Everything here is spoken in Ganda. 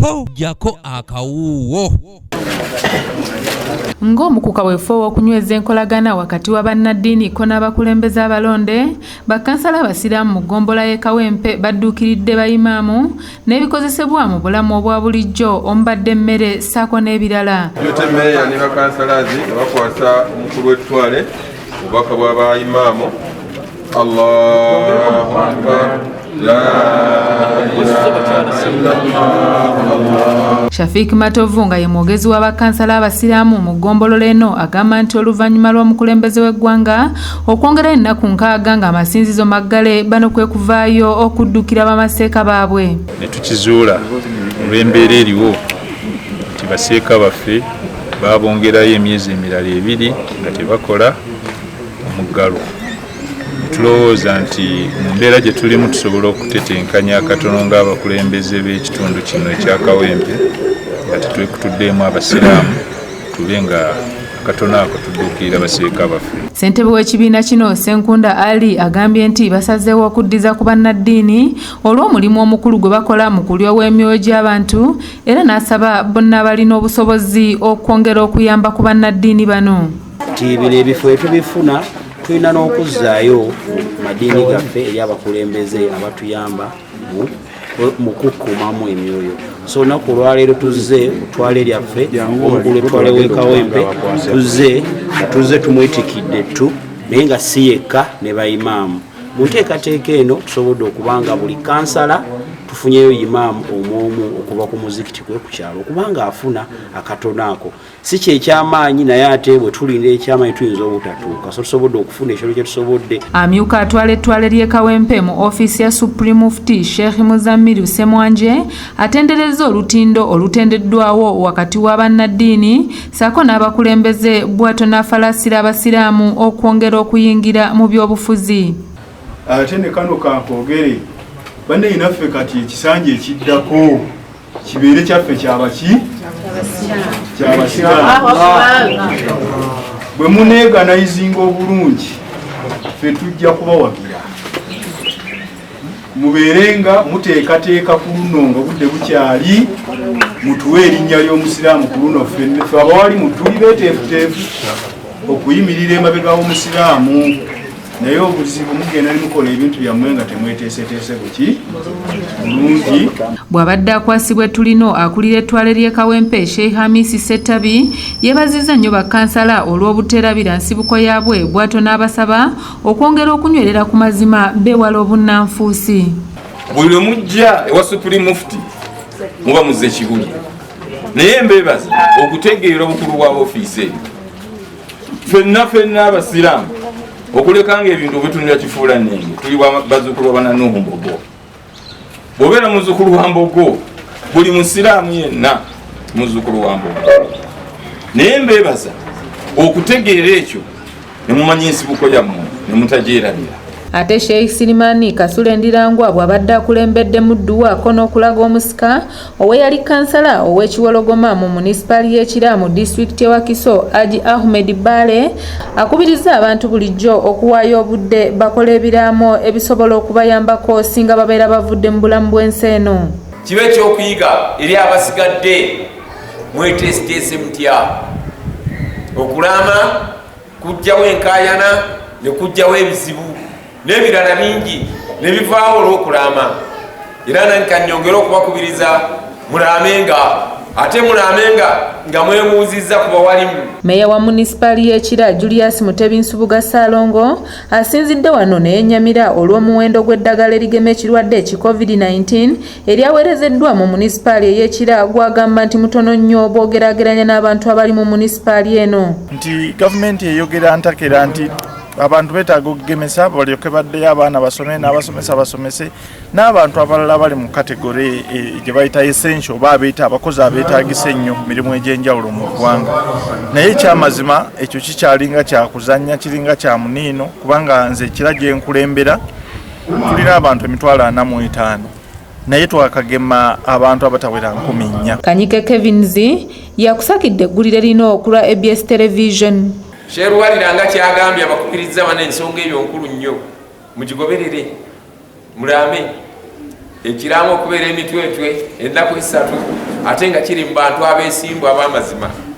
Ho, ggyako akawuuwo. Ng'omukuka weefe ow'okunyweza enkolagana wakati wa bannaddiini ko n'abakulembeze abalonde, bakkansala abasiraamu mu ggombolola y'e Kawempe badduukiridde bayimaamu n'ebikozesebwa mu bulamu obwa bulijjo omubadde emmere ssaako n'ebirala. Deputy Mayor ne bakansalazi nga bakwasa omukulu w'ettwale obubaka bwa bayimaamu. Allahu Akbar. La ilaha illallah. Shafiq Matovu nga ye mwogezi wa bakansala abasiraamu mu ggombolola eno agamba nti oluvannyuma lw'omukulembeze w'eggwanga okwongera ennaku 60 ng'amasinzizo maggale, bano kwe kuvaayo okuddukira bamaseeka baabwe. Ne tukizuula olw'embeera eriwo nti baseeka baffe babongerayo emyezi emirala 2 nga tebakola omuggalo. Tulowooza nti mu mbeera gye tulimu tusobola okutetenkanya akatono ng'abakulembeze b'ekitundu kino ekya Kawempe nga tetwekutuddeemu abasiraamu, tube nga akatono ako tudduukirira baseeka baffe. Ssentebe w'ekibiina kino Ssenkunda Ali agambye nti basazeewo okuddiza ku bannaddiini olw'omulimu omukulu gwe bakola mu kulyowa emyoyo gy'abantu, era n'asaba bonna abalina obusobozi okwongera okuyamba ku bannaddiini bano. Nti bino ebifo etubifuna tulina n'okuzzaayo madiini gaffe eri abakulembeze abatuyamba mu kukuumamu emyoyo. So olunaku olwaleero tuzze kutwale lyaffe omukulu etwale w'e Kawempe, tuzze tumwetikidde ttu, naye nga si yekka ne bayimaamu. Mu nteekateeka eno tusobodde okubanga buli kansala tufunyeyo imaamu omwomu okuva ku muzikiti kwe ku kyalo, okubanga afuna akatono ako. Si kyekyamaanyi, naye ate bwe tulinda ekyamaanyi tuyinza obutatuuka, so tusobodde okufuna ekiro kye tusobodde. Amyuka atwala ettwale ly'e Kawempe mu ofiisi ya Supreme Mufti Sheikh Muzammiru Ssemwanje atenderezza olutindo olutendeddwawo wakati wa bannaddiini ssaako n'abakulembeze, bw'atyo n'afalaasira abasiraamu okwongera okuyingira mu byobufuzi. Ate ne kano kankoogere bannaye, naffe kati ekisanja ekiddako kibeere kyaffe kyabaki kyabasiraamu. Bwe muneeganizinga obulungi, ffe tujja kubawagira, mubeere nga muteekateeka ku luno nga budde bukyali, mutuwe erinnya ly'omusiraamu ku luno. Ffe abawali mutuli beeteefuteefu okuyimirira emabega w'omusiraamu, naye obuzibu mugenda ne mukola ebintu byammwe nga temweteeseteese buki bulungi. Bw'abadde akwasibwa ettulino, akulira ettwale ly'e Kawempe Sheikh Hamisi Ssettabi yeebazizza nnyo bakkansala olw'obuteerabira nsibuko yaabwe, bw'atyo n'abasaba okwongera okunywerera ku mazima beewala obunnanfuusi. Buli lwe mujja ewa Supreme Mufti muba muzze kibuli, naye mbeebaza okutegeera obukulu bwa ofiisi eyo. Ffenna ffenna abasiraamu okuleka nga ebintu obitunulira kifuula nnenge, tuli bazzukulu ba Nuhu Mbogo. Bw'obeera muzzukulu wa Mbogo, buli musiraamu yenna muzzukulu wa Mbogo, naye mbeebaza okutegeera ekyo ne mumanya ensibuko yammwe ne mutagyerabira. Ate Sheikh Sirimani Kasule Ndirangwa bw'abadde akulembedde mu dduwa ko n'okulaga omusika ow'eyali kansala ow'ekiwologoma mu munisipaali y'e Kira mu disitulikiti y'e Wakiso Haji Ahmed Bbaale, akubiriza abantu bulijjo okuwaayo obudde bakole ebiraamo ebisobola okubayambako singa babeera bavudde mu bulamu bw'ensi eno. Kibe ekyokuyiga eri abasigadde, mweteeseteese mutya? Okulaama kujjawo enkaayana ne kujjawo ebizibu n'ebirala bingi ne bivaawo olw'okulaama. Era nange kanyongere okubakubiriza mulaamenga, ate mulaamenga nga mwebuuzizza ku bawalimu. Meeya wa munisipaali y'e Kira Julius Mutebi Nsubuga Ssaalongo asinzidde wano ne yennyamira olw'omuwendo gw'eddagala erigema ekirwadde ki COVID-19 eryaweerezeddwa mu munisipaali ey'e Kira, gw'agamba nti mutono nnyo bw'ogeraageranya n'abantu abali mu munisipaali eno. Nti gavumenti eyogera ntakera nti abantu beetaaga okugemesa balyoke baddeyo abaana basome n'abasomesa basomese n'abantu abalala bali mu category gye bayita essential oba abeeta abakozi abeetagisa ennyo ku mirimu egy'enjawulo mu ggwanga. Naye ekyamazima ekyo kikyalinga kyakuzannya, kiringa kya muniino, kubanga nze ekira gye nkulembera tulina abantu 45,000, naye twakagema abantu abatawera 4,000. Kanyike Kevins yakusakidde eggulire lino ku lwa ABS Television. Sheruwalira nga kyagambye abakubiriza bana, ensonga eyo nkulu nnyo, mugigoberere, mulame ekiramu okubeera emitwetwe ennaku 3. Ate nga kiri mu bantu abeesimbu ab'amazima.